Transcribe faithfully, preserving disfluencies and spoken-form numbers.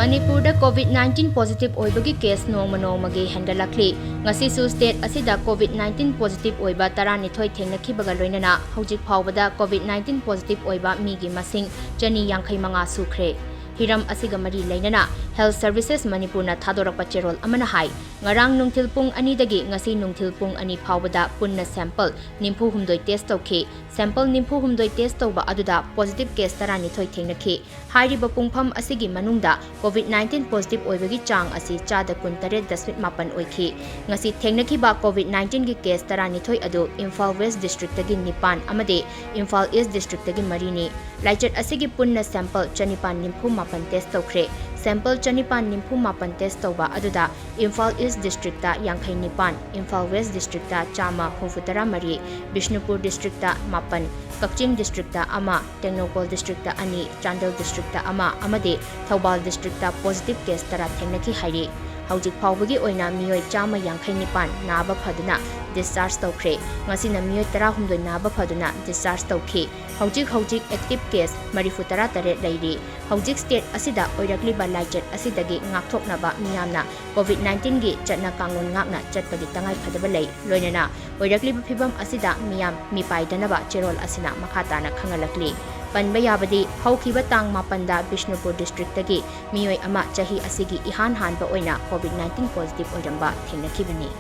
ꯃꯅꯤꯄꯨꯔꯗ COVID nineteen positive ꯑꯣꯏꯕꯒꯤ case ꯅꯣꯡꯃ ꯅꯣꯡꯃꯒꯤ ꯍꯦꯟꯒꯠꯂꯛꯂꯤ꯫ ꯉꯁꯤꯁꯨ state ꯑꯁꯤꯗ COVID nineteen positive ꯑꯣꯏꯕ ꯇꯔꯥꯅꯤꯊꯣꯏ ꯊꯦꯡꯅꯈꯤꯕꯒ ꯂꯣꯏꯅꯅ ꯍꯧꯖꯤꯛ ꯐꯥꯎꯕꯗ COVID nineteen positive ꯑꯣꯏꯕ ꯃꯤꯒꯤ ꯃꯁꯤꯡ ꯆꯅꯤ ꯌꯥꯡꯈꯩ ꯃꯉꯥ ꯁꯨꯈ꯭ꯔꯦ꯫ ꯍꯤꯔꯝ ꯑꯁꯤꯒ ꯃꯔꯤ ꯂꯩꯅꯅ Health Services ꯃꯅꯤꯄꯨꯔꯅ ꯊꯥꯗꯣꯔꯛꯄ ꯆꯦꯔꯣꯜ ꯑꯃꯅ ꯍꯥꯏ, ꯉꯔꯥꯡ ꯅꯨꯡꯊꯤꯜ ꯄꯨꯡ ꯑꯅꯤꯗꯒꯤ ꯉꯁꯤ ꯅꯨꯡꯊꯤꯜ ꯄꯨꯡ ꯑꯅꯤ ꯐꯥꯎꯕꯗ ꯄꯨꯟꯅ sample ꯅꯤꯐꯨ ꯍꯨꯝꯗꯣꯏ test ꯇꯧꯈꯤ꯫ Sample ꯅꯤꯐꯨ ꯍꯨꯝꯗꯣꯏ test ꯇꯧꯕ ꯑꯗꯨꯗ positive case ꯇꯔꯥꯅꯤꯊꯣꯏ ꯊꯦꯡꯅꯈꯤ꯫ ꯍꯥꯏꯔꯤꯕ ꯄꯨꯡꯐꯝ ꯑꯁꯤꯒꯤ ꯃꯅꯨꯡꯗ COVID nineteen positive ꯑꯣꯏꯕꯒꯤ ꯆꯥꯡ ꯑꯁꯤ ꯆꯥꯗ ꯀꯨꯟꯇꯔꯦꯠ ꯗꯁꯃꯤꯛ ꯃꯥꯄꯟ ꯑꯣꯏꯈꯤ꯫ ꯉꯁꯤ ꯊꯦꯡꯅꯈꯤꯕ COVID nineteen ꯒꯤ case ꯇꯔꯥꯅꯤꯊꯣꯏ ꯑꯗꯨ ꯏꯝꯐꯥꯜ West district ꯇꯒꯤ ꯅꯤꯄꯥꯟ ꯑꯃꯗꯤ ꯏꯝꯐꯥꯜ East district ꯇꯒꯤ ꯃꯔꯤꯅꯤ꯫ ꯂꯥꯏꯆꯠ ꯑꯁꯤꯒꯤ ꯄꯨꯟꯅ sample ꯆꯅꯤꯄꯥꯟ ꯅꯤꯐꯨ ꯃꯥꯄꯟ test ꯇꯧꯈ꯭ꯔꯦ꯫ Sample ꯆꯅꯤꯄꯥꯟ ꯅꯤꯐꯨ ꯃꯥꯄꯟ test ꯇꯧꯕ ꯑꯗꯨꯗ ꯏꯝꯐꯥꯜ East district ꯇ ꯌꯥꯡꯈꯩ ꯅꯤꯄꯥꯟ, ꯏꯝꯐꯥꯜ West district ꯇ ꯆꯥꯝꯃ ꯍꯨꯝꯐꯨ ꯇꯔꯥ ꯃꯔꯤ, ꯕꯤꯁꯅꯨꯄꯨꯔ district ꯇ ꯃꯥꯄꯟ, ꯀꯛꯆꯤꯡ district ꯇ ꯑꯃ, ꯇꯦꯡꯅꯧꯄꯜ district ꯇ ꯑꯅꯤ, ꯆꯥꯟꯗꯦꯜ district ꯇ ꯑꯃ ꯑꯃꯗꯤ ꯊꯧꯕꯥꯜ district ꯇ positive case ꯇꯔꯥ ꯊꯦꯡꯅꯈꯤ ꯍꯥꯏꯔꯤ꯫ ꯍꯧꯖꯤꯛ ꯐꯥꯎꯕꯒꯤ ꯑꯣꯏꯅ ꯃꯤꯑꯣꯏ ꯆꯥꯝꯃ ꯌꯥꯡꯈꯩ ꯅꯤꯄꯥꯟ ꯅꯥꯕ ꯐꯗꯨꯅ discharge ꯇꯧꯈ꯭ꯔꯦ꯫ ꯉꯁꯤꯅ ꯃꯤꯑꯣꯏ ꯇꯔꯥꯍꯨꯝꯗꯣꯏ ꯅꯥꯕ ꯐꯗꯨꯅ discharge ꯇꯧꯈꯤ꯫ ꯍꯧꯖꯤꯛ ꯍꯧꯖꯤꯛ active case ꯃꯔꯤꯐꯨ ꯇꯔꯥ ꯇꯔꯦꯠ ꯂꯩꯔꯤ꯫ ꯍꯧꯖꯤꯛ state ꯑꯁꯤꯗ ꯑꯣꯏꯔꯛꯂꯤꯕ ꯂꯥꯏꯆꯠ ꯑꯁꯤꯗꯒꯤ ꯉꯥꯛꯊꯣꯛꯅꯕ ꯃꯤꯌꯥꯝꯅ COVID nineteen ꯒꯤ ꯆꯠꯅ ꯀꯥꯡꯂꯣꯟ ꯉꯥꯛꯅ ꯆꯠꯄꯒꯤ ꯇꯉꯥꯏ ꯐꯗꯕ ꯂꯩ꯫ ꯂꯣꯏꯅꯅ ꯑꯣꯏꯔꯛꯂꯤꯕ ꯐꯤꯚꯝ ꯑꯁꯤꯗ ꯃꯤꯌꯥꯝ ꯃꯤꯄꯥꯏꯗꯅꯕ ꯆꯦꯔꯣꯜ ꯑꯁꯤꯅ ꯃꯈꯥ ꯇꯥꯅ ꯈꯪꯍꯜꯂꯛꯂꯤ꯫ ꯄꯟꯕ ꯌꯥꯕꯗꯤ, ꯍꯧꯈꯤꯕ ꯇꯥꯡ ꯃꯥꯄꯟꯗ ꯕꯤꯁꯅꯨꯄꯨꯔ district ꯇꯒꯤ ꯃꯤꯑꯣꯏ ꯑꯃ ꯆꯍꯤ ꯑꯁꯤꯒꯤ ꯏꯍꯥꯟ ꯍꯥꯟꯕ ꯑꯣꯏꯅ COVID nineteen positive ꯑꯣꯏꯔꯝꯕ ꯊꯦꯡꯅꯈꯤꯕꯅꯤ꯫